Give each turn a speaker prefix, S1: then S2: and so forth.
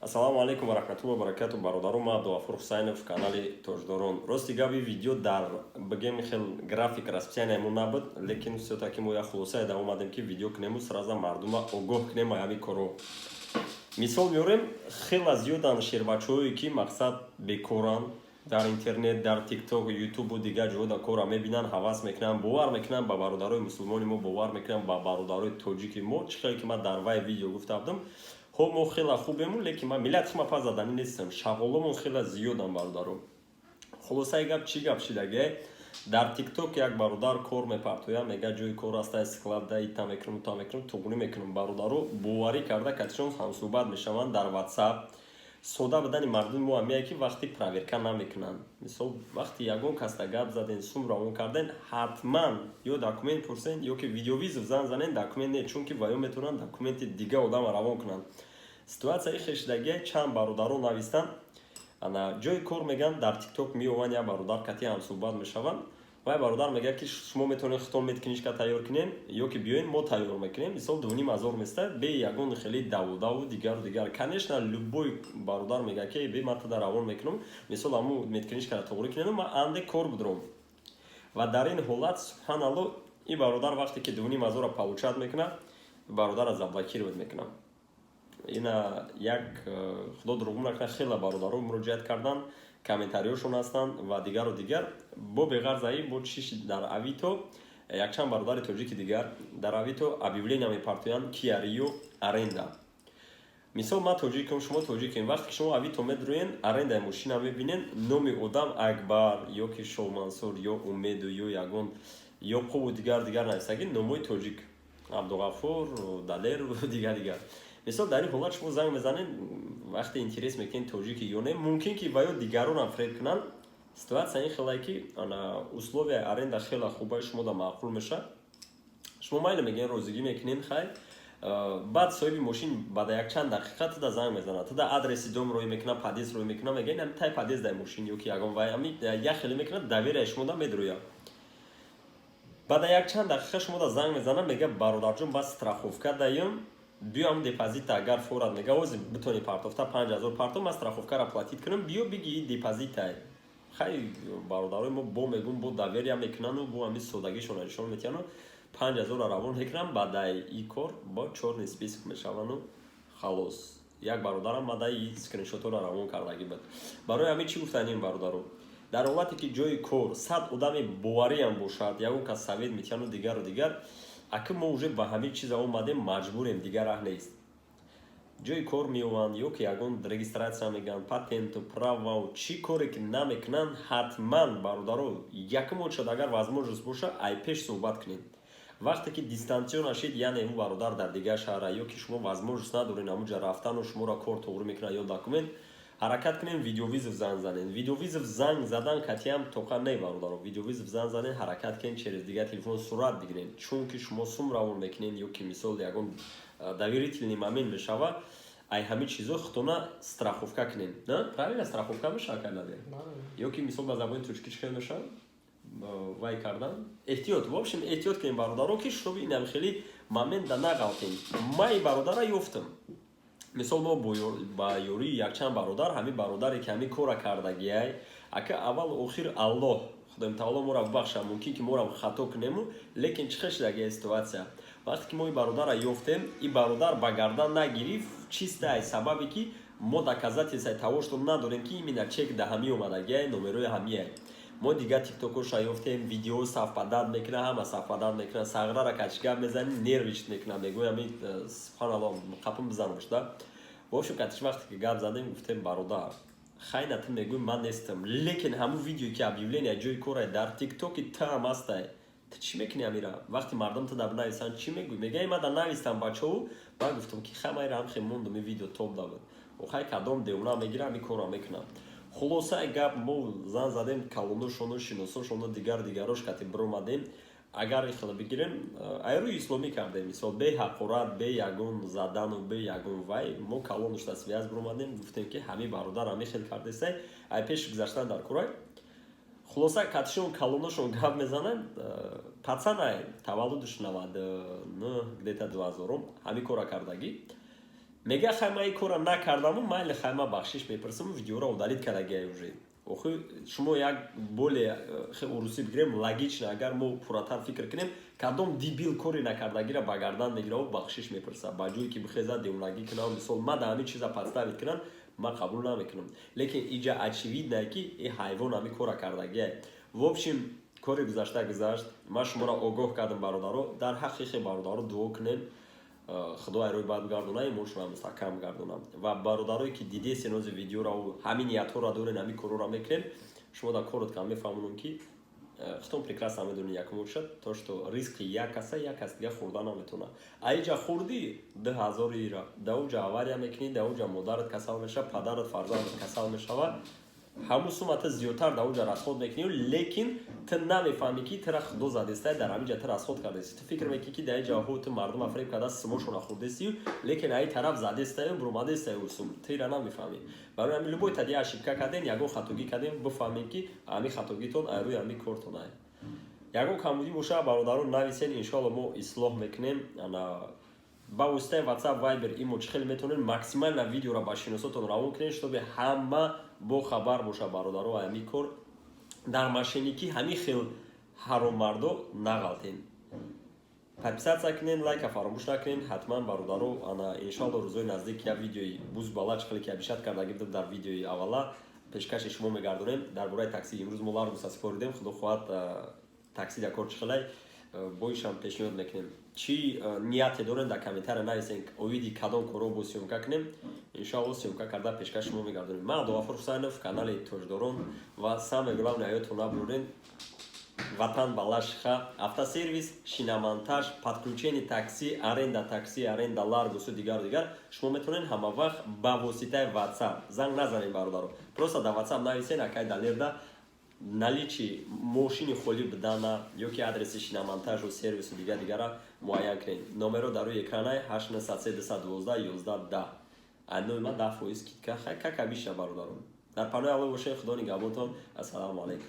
S1: Ассалому алайкум ва раҳматуллоҳи ва баракату, бародарон. Ман Абдуғафур Ҳусайнов, канали Тоҷдорон. Рости габи, видео дар бигем хел график, расписание мо набуд, лекин всё-таки мо як хулосае да омадем, ки видео кунему, сразу мардума огоҳ кунем ба ҳамин корҳо. Мисол меорем: хела зиёданд шербачаҳое, ки мақсад бекоранд, дар интернет, дар Тикток, Ютубу дигар ҷоҳо корра мебинанд, ҳавас мекунанд, бовар мекунанд ба бародарои мусулмони мо, бовар мекунанд ба бародарои тоҷики мо. Чӣ хеле ки ман дар вай видео гуфта будам, хоб, мо хела хубему, лекин ман миллати хума пас заданӣ нестам. Шағоломон хела зиёдам, бародаро. Хулосаи гап, чӣ гап шидагӣ? Дар Тикток як бародар кор мепартояд, мега: «Ҷои кор аста, склад да, ита мекунам, ута мекунам, туғрӣ мекунам». Бародаро боварӣ карда катишон ҳамсӯҳбат мешаванд дар Ватсап. Сода будани мардуми мо ҳамияе, ки вақти проверка намекунанд. Мисол, вақти ягон каста гап заден, сум равон карден, ҳатман ё документ пурсен, ё ки видеовызов занг занен. Документ не, чунки ваё метавонанд документи дигар одама равон кунанд. Ситуатсияи хешидагия: чанд бародарон навистанд, ана ҷои кор мегӯянд, дар Тикток меованд, як бародар кати ҳамсӯҳбат мешаванд. Вай бародар мегӯяд, ки шумо метавонед худтон медкнижка тайёр кунем, ё ки биёен, мо тайёр мекунем. Мисол, 2500 места, бе ягон хеле давудаву дигару дигар. Конечно, любой бародар мегӯяд, ки бе ман тада равон мекунам, мисол, ҳамун медкнижкара тоғрӣ кунем, ман анде кор будурам. Ва дар ин ҳолат, субҳаналло, ин бародар вақте ки 2500-ро получать мекунад, бародарро заблокировать мекунам. Ина як худо дурӯғ накунад, хеле бародаро муроҷиат карданд, комментариёшон ҳастанд ва дигару дигар. Бо беғарзаи бо чиш дар Авито якчанд бародари тоҷики дигар дар Авито объявления мепартоянд: «Киа Рио аренда». Мисол, ман тоҷикам, шумо тоҷикем. Вақте ки шумо Авито медроен, арендаи мошина мебинен, номи одам Акбар ё ки Шоҳмансур ё Умеду ё ягон Ёқубу дигар дигар нависаги, номҳои тоҷик, Абдуғафур, Далеру дигар дигар. Мисол, дар ин ҳолат шумо занг мезанед, вақте интерес мекунед, тоҷики ё не, мумкин ки ва ё дигаронам фреб кунанд. Ситуатсия ин хелае, ки условияи аренда хеле хуба, шумо да маъқул мешавад, шумо майли мегӯен, розигӣ мекунед, хайр. Баъд соҳиби мошин баъда якчанд дақиқа туда занг мезанад, туда адреси дом рӯй мекунад, подъезд рӯй мекунад, мегӯяд: «Ами тай подъезд дай мошин», ё ки ягон вай ами як хеле мекунад, доверияи шумо да медурӯяд. Баъда якчанд дақиқа шумо да занг мезанад, мегӯяд: «Бародарҷон, ба страховка даём, биём, депозита агар форад», мега, «ози битони партофта, 5000 партов, ман страховкара платить кунам, биё биги депозитай». Хай, бародарои мо бо мегум, бо доверия мекунану бо ҳами содагишона нишон метиҳану 5000-ро равон мекунам. Баъдаи и кор бо чёрный список мешавану халос. Як бародарам баъдаи скриншотҳоро равон кардагӣ буд. Барои ҳамин чӣ гуфтан ин бародаро: дар ҳолате ки ҷои кор 100 одами бовариам бошад, ягон кас совет метиҳану дигару дигар, ака, мо уже ба ҳамин чиза омадем, маҷбурем, дигар раҳ нест. Ҷои кор меованд ё ки ягон регистрация мегӯянд, патенту правау чӣ коре ки намекунанд, ҳатман, бародаро, якум очад, агар возможность боша, ай пеш суҳбат кунед. Вақте ки дистанционно шид, яъне ӯ бародар дар дигар шаҳра ё ки шумо возможность надоред ҳамунҷа рафтану шуморо кор тоғрӣ мекунад ё документ, ҳаракат кунем, видеовызов занг занед. Видеовызов занг задан катиам тоқа не, бародаро. Видеовызов занг занед, ҳаракат кунед, через дигар телефон сурат бигиред, чунки шумо сум равон мекунед ё ки мисол ягон доверительный момент мешава. Ай ҳамин чизо худтона страховка кунед. На правильно, страховка мешава кардаде ё ки мисол ба забони тоҷикӣ чӣ хел мешава? Вай кардан, эҳтиёт. В общем, эҳтиёт кунем, бародаро, ки шуби инам хеле момент да нағалтем. Ман бародара ёфтам. Мисол, мо ба ёрии якчанд бародар ҳамин бародаре ки ҳамин кора кардагиай. Ака, аввал охир Аллоҳ, Худои таоло моро бахша, мумкин ки морам хато кунему, лекин чӣ хел шидагия ситуатсия? Вақте ки мо ин бародарро ёфтем, ин бародар ба гардан нагирифт, чисто ай сабабе ки мо доказательствои того, что надорем, ки именно чек да ҳамӣ омадагиай, номерои ҳамиай. Мо дигар тиктокоша ёфтем, видео совпадать мекунад, ҳама совпадать мекунад. Сағрара качи гап мезанӣ, нервничать мекунад, мегӯй ами субҳаналло, қапм бизанамш да. В общем, катиш вақте ки гап задем, гуфтем: «Бародар, хайна, ту мегӯй ман нестам, лекин ҳамун видеое ки объявление ҷои корай дар Тиктоки таам ҳастай, ту чӣ мекунӣ амира? Вақти мардум ту дар нависанд, чӣ мегӯй?» Мега: «Ма дар навистам бачаҳо». Ман гуфтам, ки хамайра ҳам хе мондум, ин видео топ да буд. Охай, кадом девона мегира, ҳамин корро мекунам. Хулосаи гап, мо зан задем калоношону шиносошону дигар дигарош кати биромадем. Агар ихела бигирем, айрӯи исломӣ кардем, мисол, бе ҳақорат, бе ягон задану бе ягон вай, мо калонушта связь биромадем, гуфтем, ки ҳамин бародар ҳамин хел кардесай, ай пеш гузаштан дар курай. Хулоса, катишон калоношон гап мезанем. Пацанай, таваллудаш 99, где-то 2000-ум, ҳамин кора кардагӣ. Мега: «Хай, ман ин корро накардаму, майли, хай, ман бахшиш мепурсам». Видеоро удалить кардагия уже. Охи, шумо як боле урусӣ бигирем, логично, агар мо пурратар фикр кунем, кадом дебил кори накардагиро ба гардан мегираву бахшиш мепурсад, ба ҷое ки бихезад, девонагӣ кунам? Мисол, ма да ҳамин чиза подставить кунам, ман қабул намекунам. Лекин иҷа очевидно, ки и ҳайвон ҳамин кора кардагия. В общем, кори гузашта гузашт. Ман шуморо огоҳ кардам, бародаро. Дар ҳаққи бародаро дуо кунем, Худо айрӯи бад бигардона, имоншонро мустаҳкам гардона. Ва бародарое ки дидесен ози видеоро, ҳамин ниятҳоро дорен, ҳамин корҳоро мекунем, шумо дар корот кам мефаҳмонам, ки худтон прекрасно медонед, якум шад то что ризқи як каса як кас дига хӯрда наметавонад. А иҷа хӯрдӣ 2000 ира, да уҷа авария мекунӣ, да уҷа модарат касал мешавад, падарат, фарзандат касал мешавад. Ҳамун сума ту зиёдтар дар уҷа расход мекунӣ, лекин ту намефаҳмӣ, ки тура Худо задестай, дар ҳамин ҷа ту расход кардеси. Ту фикр мекунӣ, ки дар ин ҷаҳо ту мардума фиреб карда, сумошона хӯрдесию, лекин аи тараф задестаю, бурумадестаю сум, ту ира намефаҳмӣ. Барои ҳамин любой тади ошибка кардем, ягон хатогӣ кардем, бифаҳмем, ки ҳамин хатогитон рӯи ҳамин кортон ай. Ягон камбудӣ боша, бародарон, нависен, иншоалло, мо ислоҳ мекунем. Ба воситаи WhatsApp, Viber, имо, чӣ хеле метавонед, максимально видеоро ба шиносотон равон кунед, чтобы ҳама бохабар боша, бародаро. Ҳамин кор дар мошенникӣ, ҳамин хел ҳароммардо нағалтен. Подписаться кунен, лайка фаромӯш накунен ҳатман, бародаро. Ана, иншоалло, рӯзои наздик як видеои бузбала, чӣ хеле ки обещать карда гирдам дар видеои аввала, пешкаши шумо мегардонем дар бораи такси. Имрӯз мо Ларгуса супоридем, Худо хоҳад, такси дар кор чӣ хелай, боишам пешниҳод мекунем. Чӣ нияте дорем, дар комментария нависен, оиди кадом корҳо бо съёмка кунем. Иншоалло, съёмка карда, пешкаш шумо мегардонем. Ман Абдуғафур Ҳусайнов, канали Тоҷдорон. Ва самое главное, ёдтон набурен: ватан Балашиха, автосервис, шиномонтаж, подключение такси, аренда такси, аренда Ларгусу, дигару дигар. Шумо метавонед ҳама вақт ба воситаи WhatsApp, занг назанед, бародаро, просто дар WhatsApp нависен акай Далерда, наличии мошини холӣ будана ё ки адреси шиномонтажу сервису дигар дигара муайян кунед. Номеро дар рӯи экранай: 893 212 11 10. Айнои ман 10% скидка. Хай, как обычно, бародарон, дар панои Аллоҳ бошед. Худо нигаҳбонтон. Ассалому алайкум.